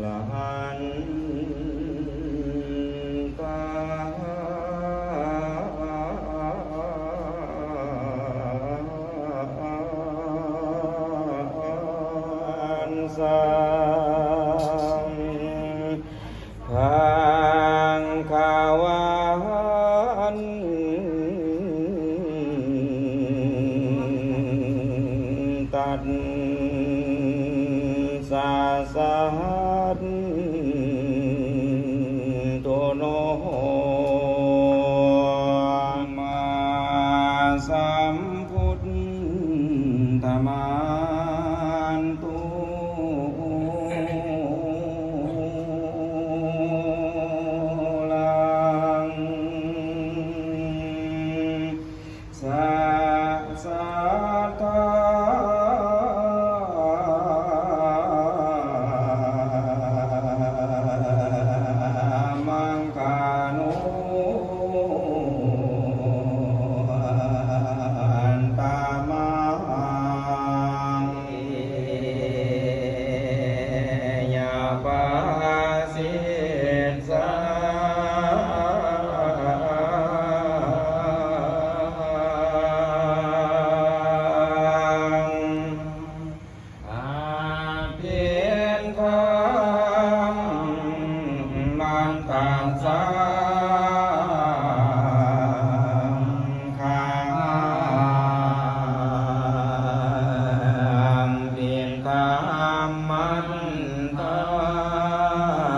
ລະຫັນຕາ ສັງ ພັງຄະວັນຕັດສະ ສັນໂຕໂນ ສຳມາສຳພຸດທະມານຕຸ ລັງ ສະ ສະທາ ມັງຄານຸ ຕະມະຫັງ ຍາປະສິດສັງ ອະພິນທຳມັນຕັງ ສັງຄະຫັງ ພິນທຳມັນຕັງ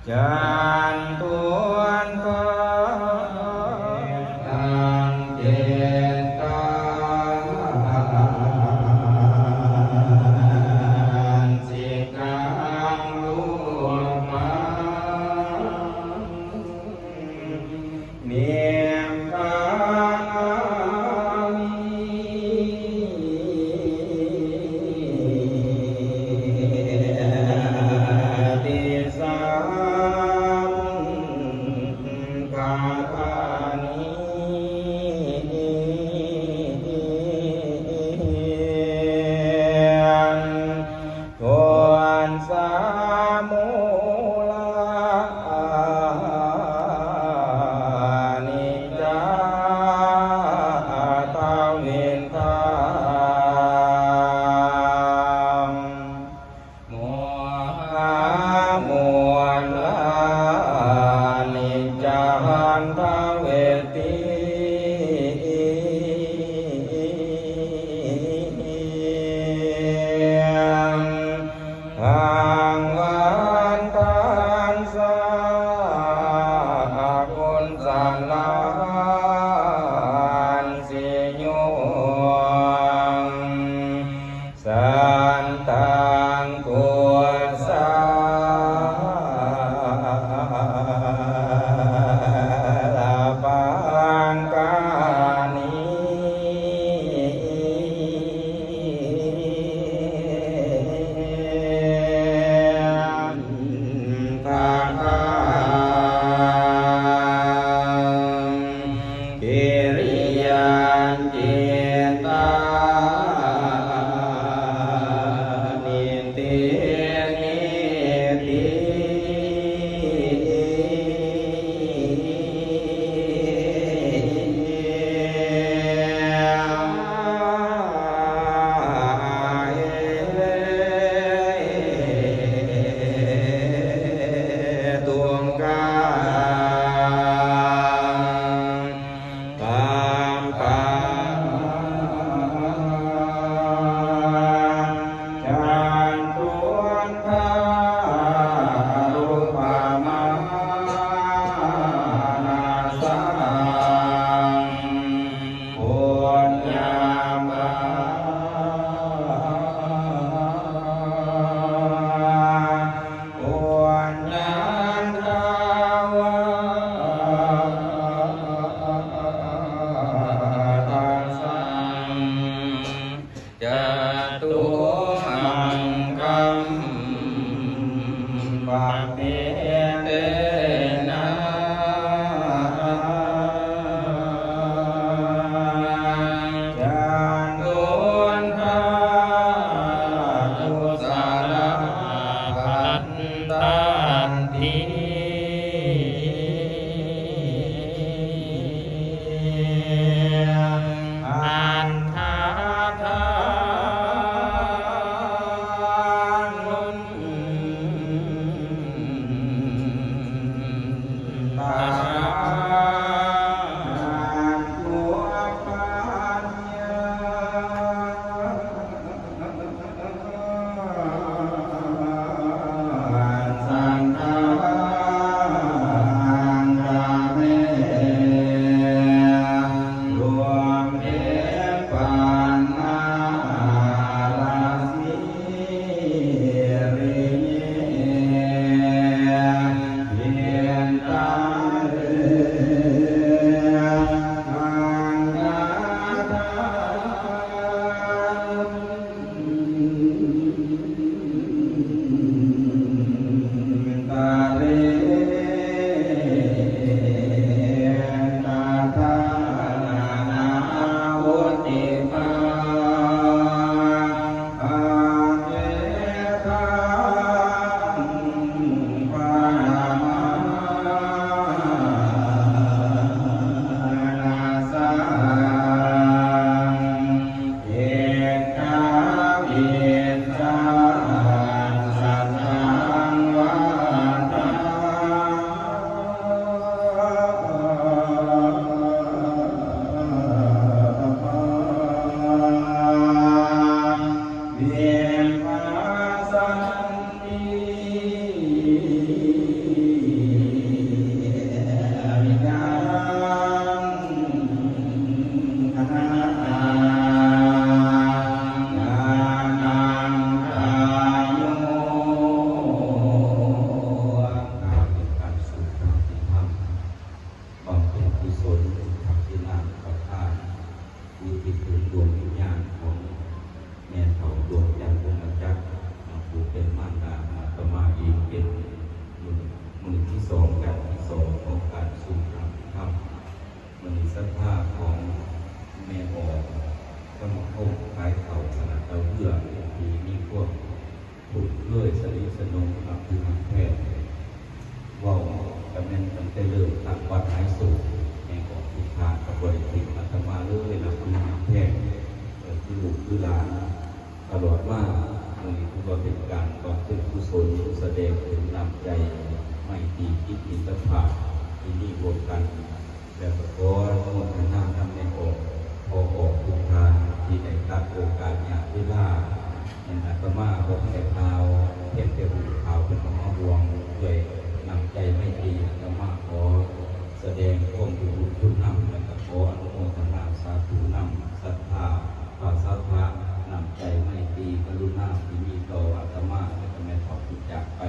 ຈັນຕຸນທະ ຕັງ ຈິດຕັງ ສິກຂາ ລຸດປັງ ນິບປານາມິ ຕິສັງຄະທານິ ໂທນສະມູລານິຈາ ທະວິນທາ ໂມຄະມູລານິຈາ ທະເວຕິ ທັງວັນທັງຊາ ຄຸນສາລານຊິໂຍງ ສັນຕັງ ກຸສາລະປັງການິ ທະທາ ກິລິຍາຈິນຕານິຕິນິຕິ ເອ ຕຸງກາ ຕາມປາ ເປນປານາລາສີເລເຍ ເປັນຕາເລືອກທາງການ ເອກະວິຊາສັດທັງວັດຖາ ວິປັດສະນາ ການເປັນການສູບນ້ຳກິນນ້ຳ ບຳເພັນກຸສົນ ທັກສິນານຸປະທານ ອຸທິດເຖິງດວງວິນຍານຂອງແມ່ເຖົ້າດວງຈັນ ວົງມະຈັກ ຜູ້ເປັນມານດາຂອງອາດຕະມາເອງ ເປັນມື້ ມື້ທີສອງ ຈັນທີສອງ ຂອງການສູບນ້ຳກິນນ້ຳ. ມື້ນີ້ສັດທາຂອງແມ່ອອກ ສະມາຄົມຂາຍເຂົ້າຕະຫຼາດເຕົ້າເຮືອ ທີ່ມີຄວາມ ຄຸ້ນເຄີຍສະໜິດສະໜົມ ຮັບຖືຮັກແພງ ເວົ້າກະແມ່ນຕັ້ງແຕ່ເລີ່ມຕັ້ງວັດຫາຍໂສກ ແມ່ອອກທຸກທ່ານກະບໍ່ໄດ້ຖິ້ມອາດຕະມາເລີຍ ຮັບຖືຮັກແພງ ເອີ ຄືລູກຄືຫຼານຕະຫຼອດມາ. ມື້ນີ້ຖືວ່າເປັນການບຳເພັນກຸສົນ ສະແດງເຖິງນ້ຳໃຈໄມຕີ ຈິດມິດຕະພາບທີ່ມີຮ່ວມກັນ. ແລ້ວກໍຂໍອະນຸໂມທະນານຳແມ່ອອກ ພໍ່ອອກທຸກທ່ານທີ່ໄດ້ຕັດໂອກາດຫຍ້າງເວລາ ແມ່ນອາດຕະມາບໍ່ທັນໄດ້ກ່າວ ພຽງແຕ່ຮູ້ຂ່າວເພິ່ນກໍມາຮ່ວມດ້ວຍນ້ຳໃຈໄມຕີ. ອາດຕະມາຂໍສະແດງຄວາມຮູ້ບຸນຄຸນນຳ ແລ້ວກໍຂໍອະນຸໂມທະນາສາທຸນຳ ສັດທາ ພະສັດທະ ນ້ຳໃຈໄມຕີກະລຸນາທີ່ມີຕໍ່ອາດຕະມາ ແລະກໍແມ່ເຖົ້າທີ່ຈາກໄປ.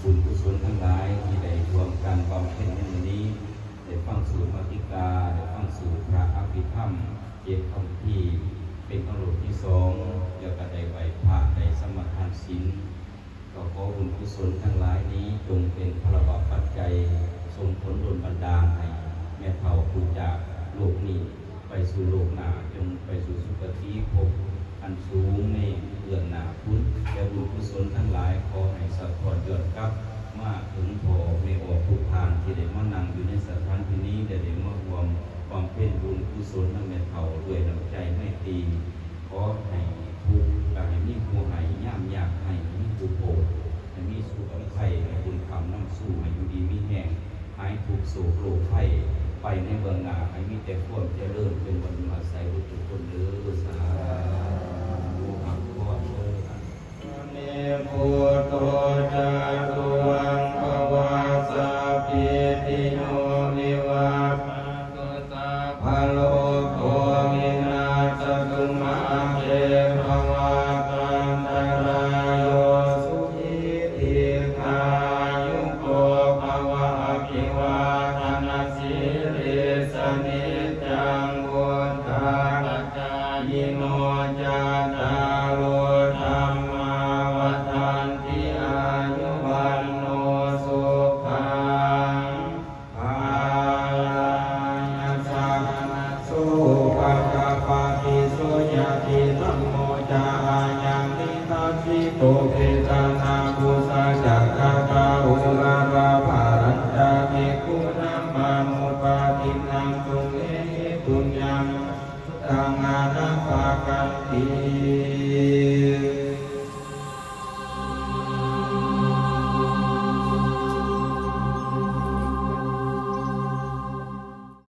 ບຸນກຸສົນທັງຫຼາຍທີ່ໄດ້ຮ່ວມກັນບຳເພັນໃນມື້ນີ້ ໄດ້ຟັງສູດມາຕິກາ ໄດ້ຟັງສູດພະອະພິທຳ ເຈັດຄຳພີ ເປັນຄຳລົບທີສອງ ແລ້ວກໍໄດ້ໄຫວ້ພະ ໄດ້ສະມາທານສິນ. ກໍຂໍບຸນກຸສົນທັງຫຼາຍນີ້ ຈົ່ງເປັນພະລະວະປັດໄຈ ສົ່ງຜົນດົນບັນດານໃຫ້ແມ່ເຖົ້າຜູ້ຈາກໂລກນີ້ ໄປສູ່ໂລກໜ້າ ຈົ່ງໄປສູ່ສຸຄະຕິພົບອັນສູງໃນເບື້ອງໜ້າພຸ້ນ ແລະບຸນກຸສົນທັງຫຼາຍ ຂໍໃຫ້ສະທ້ອນຍ້ອນກັບມາເຖິງພໍ່ແມ່ອອກທຸກທ່ານ ທີ່ໄດ້ມານັ່ງຢູ່ໃນສະຖານທີ່ນີ້ ແລະໄດ້ມາຮ່ວມບຳເພັນບຸນກຸສົນນຳແມ່ເຖົ້າດ້ວຍນ້ຳໃຈໄມຕີ. ຂໍໃຫ້ທຸກ ກະໃຫ້ມີຜູ້ໃຫ້ ຍາມຍາກໃຫ້ມີຜູ້ໂປດ ໃຫ້ມີສຸກມີໄພ ໃຫ້ບຸນຄ້ຳນຳສູ່ ໃຫ້ຢູ່ດີມີແຮງ ຫາຍທຸກໂສກໂລກໄພໄປໃນເບື້ອງໜ້າ ໃຫ້ມີແຕ່ຄວາມຈະເລີນ ເປັນບ່ອນຢູ່ອາໄສທຸກຄົນເດີ. ສາທຸ ຮັບພອນເດີ. ເມ ພຸດໂທ ຈະຕຸວັງ ພະວາ ສັບພີຕິໂຍ ວິວັດທັນຕຸ ສັບພະໂລໂກ ວິນາສະຕຸ ມາເຕ ພະວັດອັນຕະລາໂຍ ສຸຂີ ດີຄາຍຸໂກ ພະວະ ອະພິວາທະນະ ສີລິສະ ນິດຈັງ ວຸດທາປະຈາຍິໂນ ຈັດຕາໂລ ທຳມາ ວັດທັນຕິ ອາຍຸ ວັນໂນ ສຸຂັງ ພະລັງ. ຍະສາ ໂສ ປະຈາປະຕິ ໂສ ຍະຕິ ທຳໂມ ຈາ ອາຍັງ ນິທັດ ສິໂຕ ເພ ສະ ນາ ປຸ ສະ ຈັກ ຄະ ຕາ ອຸ ຣາ ຣາ ພະ ລັນ ຈາ ພິກຂຸ ນຳມາ ໂນ ປະຕິນ ນັງ ຕຸ ເມ ຫິ ປຸນຍັງ ສຸ ຕັງ ອະ ນະ ປະ ກັນ ຕິ.